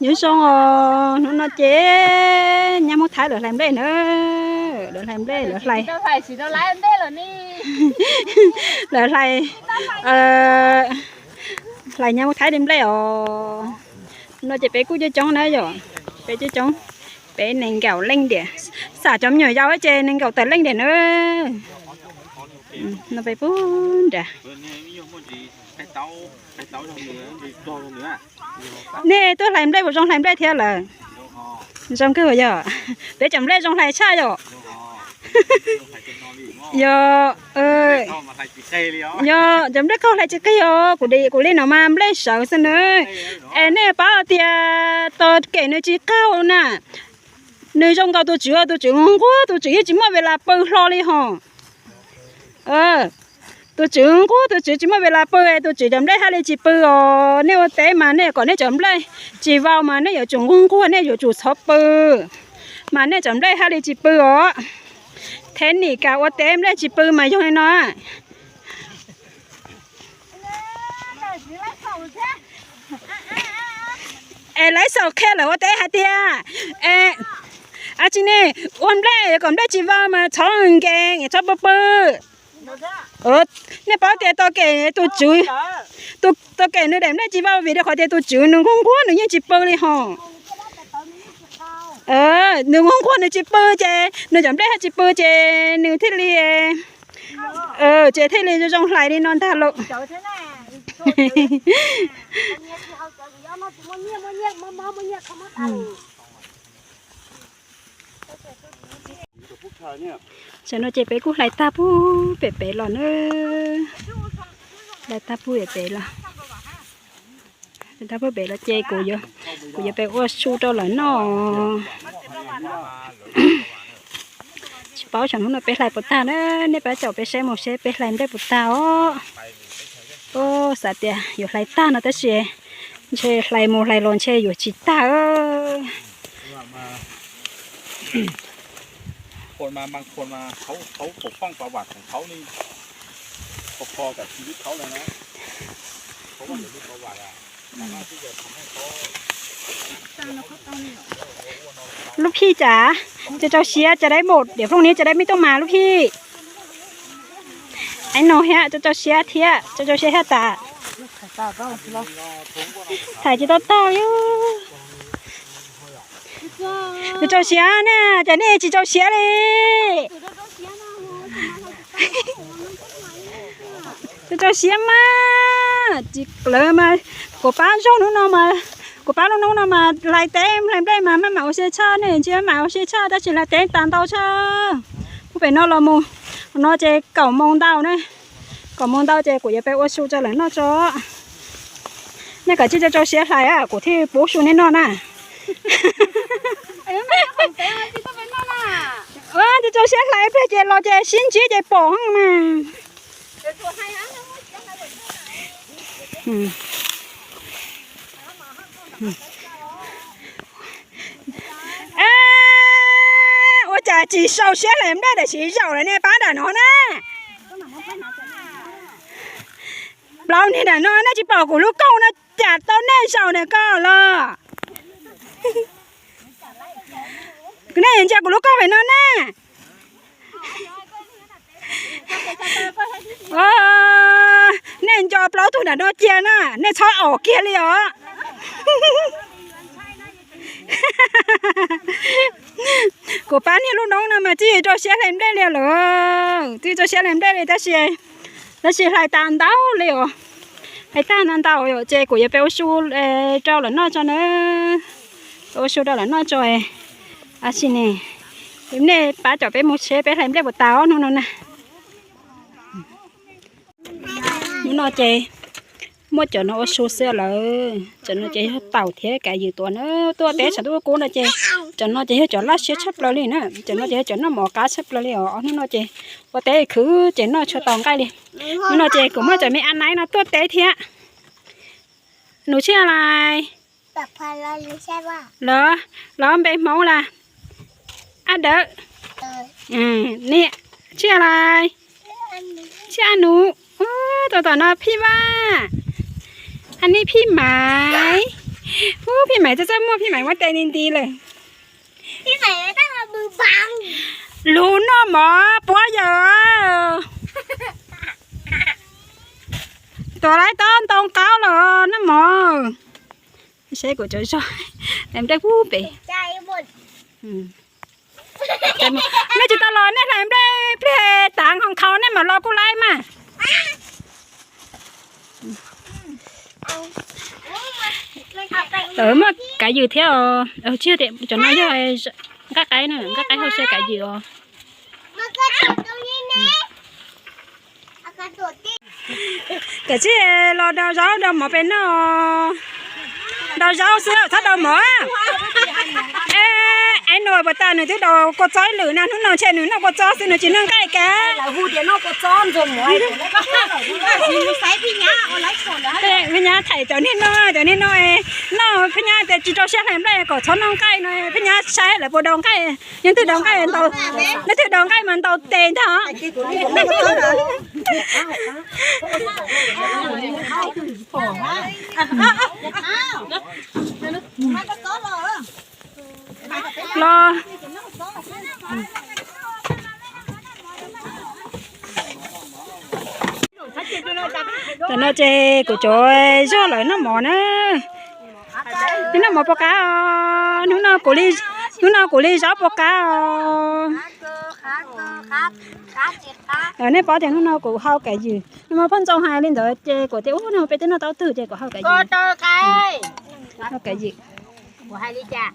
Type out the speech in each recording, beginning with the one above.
Nyob zoo os, hnub no ces nyab Hmoob Thaib lawv hlais nplej na, lawv hlais nplej, lawv hlais, lawv hlais, hlais nyab Hmoob Thaib li nplej os. No ces peb kuj coob coob na yom, peb coob coob, peb nees nkaum leej tiam, xam cov me nyuam yaus ces nees nkaum tawm leej tiam na. No peb pub nrad. Nej tuaj hlais nplej puas zoo hlais nplej thiab lawm? Zoo kawg yog, peb cov nplej zoo hlais tshaj yom. Yog, yog cov nplej qaug hlais tsis qig os, kuv li no mas nplej sawv xwb na. Es nej paub tias tog kem nws tsis qaug na, nws zoo nkaus tus tswv, tus tswv nquag nquag, tus tswv yeej tsis muaj ves las pw hlo li hos. Tus tswv nquag, tus tswv tsis muaj ves las pw, tus tswv cov nplej haj li tsis pw os. Nej ua teb mas nej kom nej cov nplej tsis vau mas nej yuav tsum nquag nquag, nej yuav tsum txhob pw, mas nej cov nplej haj li tsis pw os. Thiab nim kam ua teb nplej tsis pw mas yog li no. Es lawv xaum qhia lawv ua teb hais tias, es, a tsis ne, ua nplej kom nplej tsis vau mas txhob nkees, txhob pw pw. Nej paub tias tog kem tus tswv, tog kem nws daim nplej tsis vau vim rau qhov tias tus tswv nws nquag nquag nws yeej tsis pw li hos. Nws nquag nquag nws tsis pw ces nws cov nplej haj tsis pw ces nws thiaj li, ces thiaj li zoo zoo hlais li no ntag lauj. Tam no ces peb kuj hlais tag pub pem pem los na. Hlais tag pub pem pem los. Hlais tag pub pem los ces kuv yuav, kuv yuav pem ua su rau lawv noj. Tsis paub xyoo hnub no peb hlais puas tag na, nej pab caum peb saib mus seb peb hlais nplej puas tag os. Xav tias yuav hlais tag no tab sis ntshe hlais mus hlais los ntshe yuav tsis tag. Lub phij cas, rau rau siab, cas dai mus diam plooj ni, cas dai me tuaj mas lub phij. Ais no thiab, rau rau siab thiab, rau rau siab thiab tas. Thaij tsis tau tag li. Rau rau siab na, cas nej tsis rau siab li. Rau rau siab mas, tsis lawv mas, kuv pab zaug hnub no mas, kuv pab lub hnub no mas hlais teb hlais nplej mas maj mam ua siab tshaj, nej ntsia maj mam ua siab tshaj tab sis hlais teb tas ntau tshaj. Pub pem no los mus, no ces kaum moos ntau na, kaum moos ntau ces kuv yuav pem ua su rau lawv noj tso. Nej kav tsij rau rau siab hlais, kuv thiaj pub su nej noj na. Rau rau siab hlais ib pliag ces los ces sib ntsib ces pom na. Ua cas tsis sau siab hlais nplej tam sim zaum lawm nej pab nram no na. Plaub niag nram no nej tsis pom kuv lub kooj no cas tau nej zaum ntawm ko los. Nej ntsia kuv lub kooj pem no na. Nej nco plaub tug nram no cia na, nej txhob om kiag li os. Kuv pab niag lub noob no mas twb rau siab hlais nplej li lawm, twb rau siab hlais nplej li tab sis, tab sis hlais tas ntau li os. Hlais tag ntau ntau ces kuv yuav pem ua su rau lawv noj tso na. Pem ua su rau lawv noj tso. Ab tsi ne, nej pab caum peb mus seb peb hlais nplej puas tas hnub no na. Hnub no ces muab cov no ua su xwb lawm. Cov no ces yog taum thiab kav ywm tuav na, tuaj teb tshav ntuj kub no ces cov no ces yog cov laj siab tshaj plaws li na. Cov no ces yog cov noj mov qab tshaj plaws li os. Hnub no ces ua teb khwv ces noj tshua tau nqaij li. Hnub no ces kuv muaj cov me a naib no tuaj teb thiab. Nus tshia lais? Los, los npe Hmoob las? Ab dawb. Niam tshia lais? Tshia Nus. Tus tom no Phij Vaj. Ab ni Phij Maiv. Ub, Phij Maim txaj txaj muag, Phij Maim muab tes nti nti lawm. Lug noj mov puab yawm. Tuam laib tob ntoo qaub los noj mov. Saib kuv cov zog hlais nplej pub pem. Nej tsis tau los nej hlais nplej pliag taav nkaus nej mam los kuj laib mas. Muaj kav ywm thiab os. Tsis tias cov no yog nqaij qaib na, nqaij qaib hauj sai kav ywm os. Kav tsij los daus zaub daus mov pem noj. Daus zaub xwb txhob daus mov. Es, es nws puas tas, nws twb daus kua txob ib lwm na, hnub no ntshe nws noj kua txob xwb, nws tsis noj nqaij kiag. Phij Nyab thaij cov niag no, cov niag no, noj Phij Nyab tias tsis rau siab hlais nplej kom txhob noj nqaij no, Phij Nyab saib lawv puas daus nqaij, leej twg daus nqaij ntau, leej twg daus nqaij mas ntau tes ntag. Los, tam no ces kuv cov zog lawv noj mov na. Nej noj mov puas qab os? Hnub no kuv li, hnub no kuv li zaub puas qab os? Nej paub tias hnub no kuv hau kav ywm, nws muaj phoj ntxoo hais li ntawd ces kuv tias ub, nws peb twb noj tau twg ces kuv hau kav ywm. Hau kav ywm. Koj hais tias,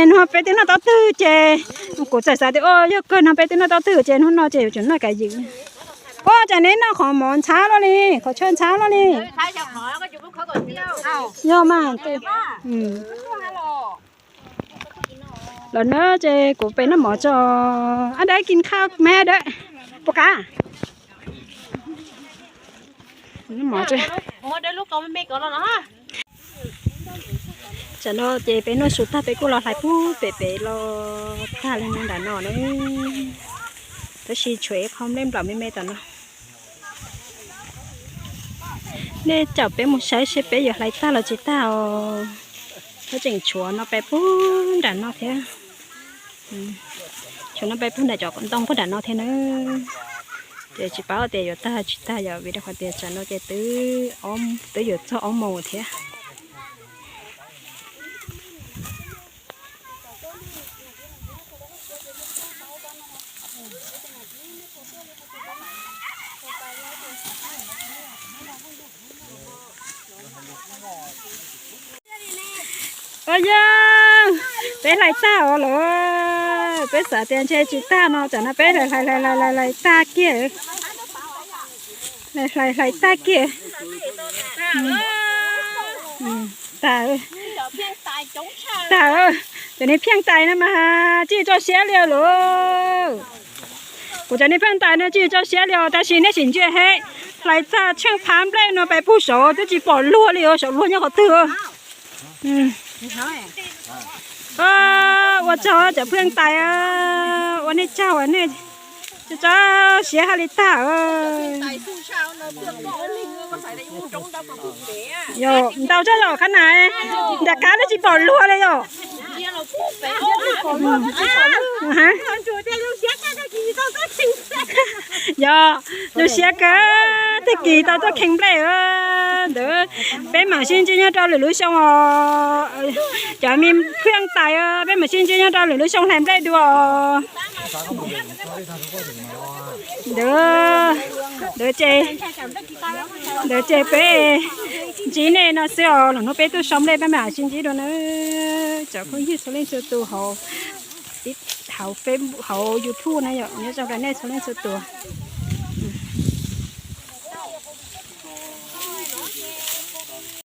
nws peb twb noj tau twg ces kuv txawm xav tias, o, yog kawg no peb twb noj tau twg ces hnub no ces yuav tsum noj kav ywm. Ua cas neb noj qhov mov ntxhab luaj li, qhov chaw ntxhab luaj li. Yog mas. Los na ces kuv pem noj mov tso. Ab dawb kis khau me ab dawb. Puas qab? Noj mov tso. Tsam no ces peb noj su tag peb kuj los hlais pub pem pem los tag li no nram no na. Tab sis tshuav ib qho nplej nplaum me me tom no. Nej caum peb mus saib seb peb yuav hlais tag los tsis tag os. Peb tseem tshuav no peb pub nram no thiab. Tshuav no peb pub nram cov ntoo pub nram no thiab na. Ces tsis paub tias yuav tag tsis tag yom, vim rau qhov tias tsam no ces twb, twb yuav txog ob moos thiab. Ua yog, peb hlais tag os lawm, peb xav tias ntshe tsis tag no tsam no peb hlais hlais hlais hlais tag kiag. Hlais hlais tag kiag. Tag, tag, cov niag pheej tais no mas tsis tso siab li lawm. Kuv cov niag pheej tais no tsis tso siab li os, tab sis nej sim ntsia he, hlais tag tsheej phab nplej no peb pug saud twb tsis pom luag li os, saum luag nyob qhov twg. Ua tsaug cov pheej tais, ua nej tsaug, nej tso siab hais li tag. Yog ntau tsaug yog qhab na, nram qab twb tsis pom luag li yog. Yog, zoo siab kawg, tag kis tau tuaj kheej nplej ntawd. Peb mam sib ntsib nyob rau lwm lub xyoo os. Cov me pheej tais, peb mam sib ntsib nyob rau lwm lub xyoo hlais nplej dua os. Ntawd, ntawd ces, ntawd ces peb ntsib nej no xwb os, lwm hnub peb tuaj sau nplej peb mam sib ntsib dua na. Cov phooj ywg txhua leej txhua tus hauv, hauv Facebook, hauv YouTube na yom, nyob zoo rau nej txhua leej txhua tus.